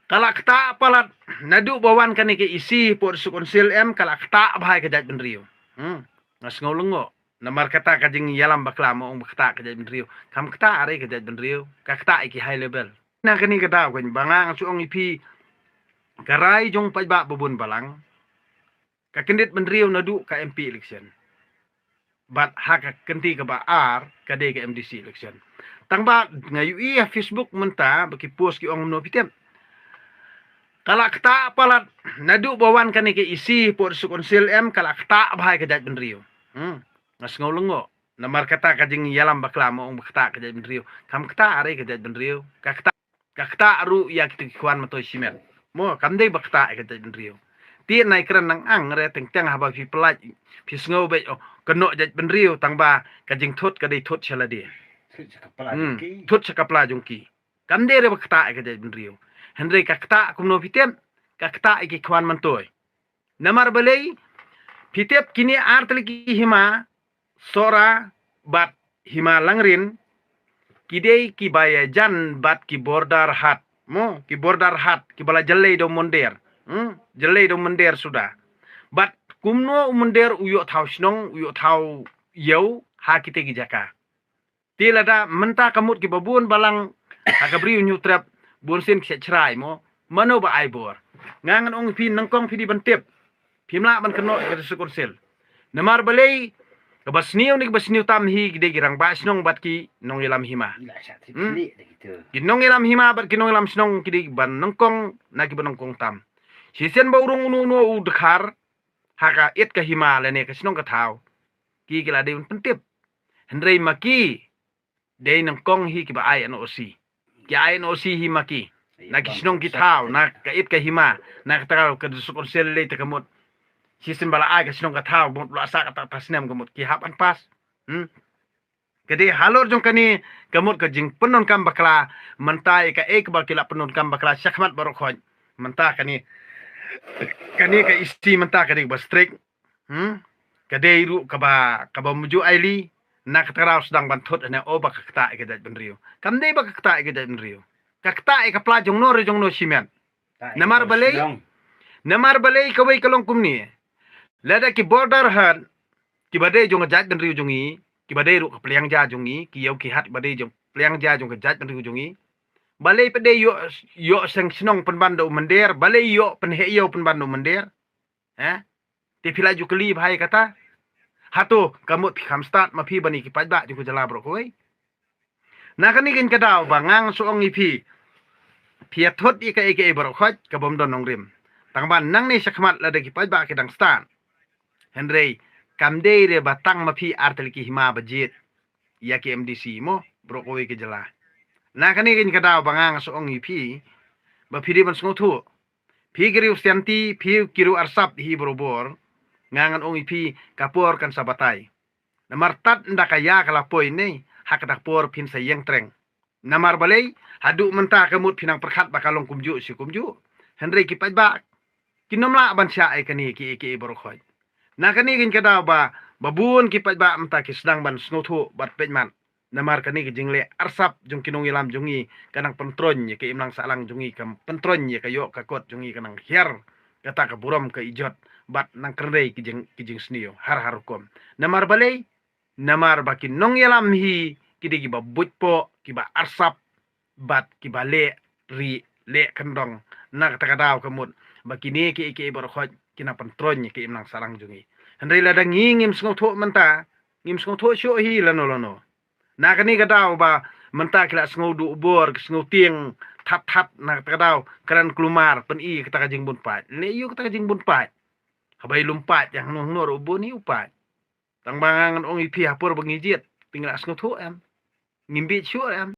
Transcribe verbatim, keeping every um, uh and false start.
Ka la ktah palat, naduh ba wan kane ka E C pud suk unsil em, ka la ktah bha ïa ka jaitbynriew. Hmm. Nga sngew lyngngoh. Namar kata ka jingïalam bakla, ma ong ba ktah ka jaitbynriew. Kam ktah re ka jaitbynriew. Ka ktah ïa ki high level. Na kane ka daw kan, ba nga nga shu ong ïa phi, ka rai jong paidbah ba bun balang, ka kyndit bynriew naduh ka M P election. Bad ha ka kynti kaba ar, ka dei ka M D C election. Tang ba nga ïohi ha Facebook mynta, ba ki post ki ong kumno phi tip. Ka la ktah palat, naduh ba wan kane ka E C pud suk unsil em, ka la ktah bha ïa ka jaitbynriew. Hmm. Nga sngew lyngngoh. Namar kata ka jingïalam bakla, ma ong ba ktah ka jaitbynriew. Kam ktah re ka jaitbynriew. Ka ktah, ka ktah ruh ïa kita ki khwan myntoi shimet. Mo, kam dei ba ktah ïa ka jaitbynriew. Te nai kren nang ang re, teng teng haba phi pynlait, phi sngew beit, oh, ka noh jaitbynriew, tang ba ka jingthut ka dei thut sha lade. Thut sha ka pla jong ki. Hmm, thut sha ka pla jong ki. Kam dei re ba ktah ïa ka jaitbynriew. Hynrei ka ktah kumno phi tip, ka ktah ïa ki khwan myntoi. Namar balei, phi tip kine ar tylli ki hima, Sohra bad Hima Langrin, ki dei kiba ïajan bad ki border haat. Mo, ki border haat, kiba la jyllei da u mynder. Hmm, jyllei da u mynder suda. Bad kumno u mynder u ïoh thaw shnong, u ïoh thaw ïew, ha kita ki jaka. Te lada mynta ka mut kiba bun balang, ha ka Bri u Hynñiewtrep, bun sien ki shait shrai mo. Mano ba ai bor? Nga ngan ong phi nyngkong phi dei ban tip. Phim lah ban kynnoh ïa ka District Council. Namar balei, kaba sniew ne kaba sniew tam hi ki dei ki rangbah shnong bad ki nongïalam hima. Hmm? Ki nongïalam hima bad ki nongïalam shnong ki dei kiba nyngkong na kiba nyngkong tam. Shisien ba u rung uno uno u dkhar, ha ka it ka hima lane ka shnong ka thaw. Ki ki la dei ban pyntip. Hynrei ma ki, dei nyngkong hi kiba ai N O C. Ki ai N O C hi ma ki. Na ki shnong ki thaw, na ka it ka hima, na kata ka District Council lei te ka mut. Shisien ba la ai ka shnong ka thaw, mut la sah kata ka snem ka mut. Ki hap ban pass. Hmm? Ka dei halor jong kane, ka mut ka jingpyndonkam bakla, mynta ïa kaei kaba ki la pyndonkam bakla, shakhmat baroh khoit. Mynta kane, kane ka E C mynta ka dei kaba strict. Hmm? Ka dei ruh kaba, kaba mynjur ailad, na kata ka daw sdang ban thut ne o ba ka ktah ïa ka jaitbynriew. Kam dei ba ka ktah ïa ka jaitbynriew. Ka ktah ïa ka pla jong no re jong no shimet. Namar balei, namar balei kawei ka long kumne. Lada ki border haat, kiba dei jong ka jaitbynriew jong ngi, kiba dei ruh ka pliang ja jong ngi, ki ïew ki haat ba dei jong pliang ja jong ka jaitbynriew jong ngi. Balei pat dei ïoh, ïoh seng shnong pynban da u mynder, balei ïoh pynheh ïew pynban da u mynder. Eh? Te phi la ju kylli bha ïa kata. Hato, ka mut phi kham stad ma phi bad ki paidbah jong ka jylla baroh kawei. Na kane keiñ ka daw ba nga nga shu ong ïa phi. Phi ïa thut ïa kaei kaei baroh khoit kabym don nongrim. Tang ba nangne shakhmat lada ki paidbah ki dang stad. Hynrei, kam dei re ba tang ma phi ar tylli ki hima ba jied ïa ki M D C mo, baroh kawei ka jylla. Na kane keiñ ka daw ba nga nga shu ong ïa phi, ba phi dei ban sngewthuh. Phi ki riew sianti, phi ki riew arsap hi barabor, nga ngan ong ïa phi ka por kan sa batai. Namar tad ynda ka ïa ka la poi ne, ha kata ka por phin sa ïeng treng. Namar balei, haduh mynta ka mut phi nang pyrkhat ba ka long kumjuh shi kumjuh. Hynrei ki paidbah, kin ym lah ban shah ïa kane kiei kiei baroh khoit. Na kane keiñ ka daw ba, ba bun ki paidbah mynta ki sdang ban sngewthuh bad peit mat. Namar kane ka jingleh arsap jong ki nongïalam jong ngi ka nang pyntroiñ ïa ka imlang sahlang jong ngi, ka pyntroiñ ïa ka ïoh ka kot jong ngi, ka nang hiar kata ka burom ka ijot bad nang kynrei ki jing, ki jingsniew har har rukom. Namar balei, namar ba ki nongïalam hi ki dei kiba buit poh, kiba arsap bad kiba leh rieh leh kyndong. Na kata ka daw ka mut ba kine kiei kiei baroh khoit ki nang pyntroiñ ïa ka imlang sahlang jong ngi. Hynrei lada ngi ngim sngewthuh mynta, ngim sngewthuh shuh hi lano lano. Na kane ka daw ba mynta ki la sngew duh bor, ki sngew tieng that that, na kata ka daw kren kulmar, pyni kata ka jingbun paid. Leh ïa kata ka jingbun paid. Haba i lum paid, ïa hangno hangno ruh bun hi u paid. Tang ba nga ngan ong ïa phi ha por ba ngi jied, phi ngi la sngewthuh em? Ngim bieit shuh em?